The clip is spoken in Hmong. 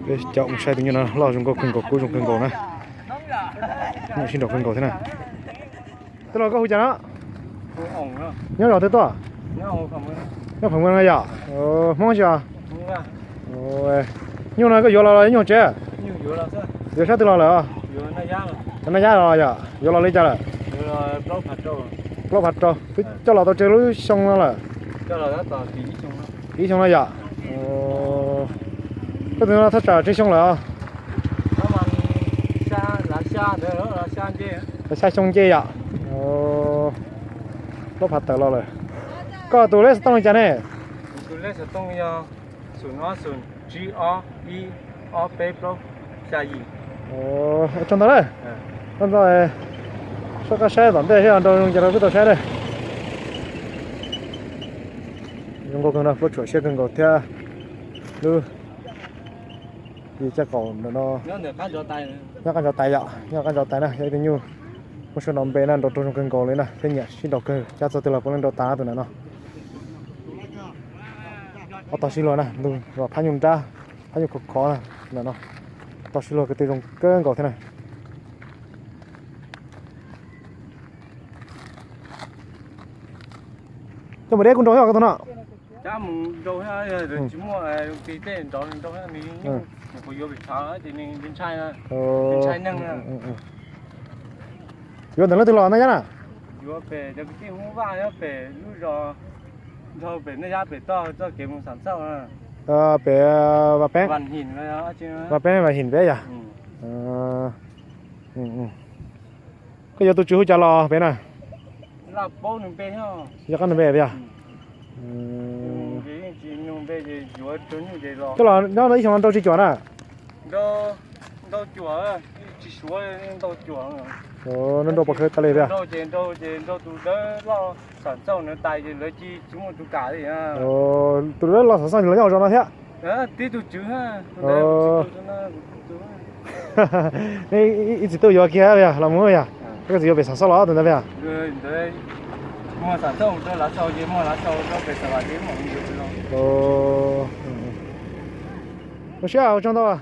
Peb cov mus saib tus nyuj no loj zoo nkauj kawg nkaus, kub zoo kawg nkaus na. Nyuj sib nraus kawg nkaus thiab na. Tij laug, koj hu cas no? Nyob zos twg tuaj? Nyob Pheem Muas no yom? Hmoob tsis os? Nyuj no koj yuav los los nyuj tsev? Yuav sab twg los lawm? Naj Yab los yom? Yuav los li cas lawm? Plaub phav rau. Twb coj los tau tsawg lub xyoo no lawm? Ib xyoo no yom? Koj tus no thaj tsam tsawg xyoo lawm os? Xya xyoo nce yom? Plaub phav tawm los lawm. Koj tus lej xov tooj li cas ne? Tus lej xov tooj yog xoom ob xoom tsib ob ib ob peb plaub xya yim. Ua tsaug ntau na. Tsaug ntau. Soj qab saib tom ntej thiab, nrau zoo cas rau peb tau saib na. Zoo nkauj kawg no, puab tshuam siab kawg nkaus thiab. Lub yim caj qaum ntawm no nyob qab ntsos tais yom, nyob qab ntsos tais na, yog ib tug nyuj muaj suab nrov npe na, nrau raug zoo kawg nkaus li na, thiab nyiam sib nraus kawg, cab txog twg los puav leej nrau tas tus ntawm no. Ob tog sib luag na, ntug los phab nyuj nrab, phab nyuj khov khov na, ntawm no. Tog sib luag kwv tw zoo kawg nkaus thiab na. Coj mus deb kuj nrau thiab koj tus no. Cab mus nrau thiab, tsis muaj tis tej nrov nrau thiab, nws kuv yuav pem tshav ces nws ntshai, ntshai neeg na. Yuav ntawm leej twg los Naj Yab na? Yuav pem cov kwv tij Hmoob Vaj nyob pem lub zos, nrau pem Naj Yab pem toj txoj kev mus Xam Xauj na. Pem Vam Peeb, Vam Peeb Vam Him peb yog. Koj yuav tus tswv hu cas los pem na? Yog qab nws npe peb yog. Koj los nyob ib xyoos no nrau tsawg cuam na? Nrau pov khawv tas li peb yog. Tus dawb los Xam Xauj los nyob hauv zos no thiab. Ib txiv tuaj yuav kiag peb yog los mus yog. Koj txiv yuav pem Xam Xauj los tus ntawd peb yog. Zoo siab ua tsaug ntau.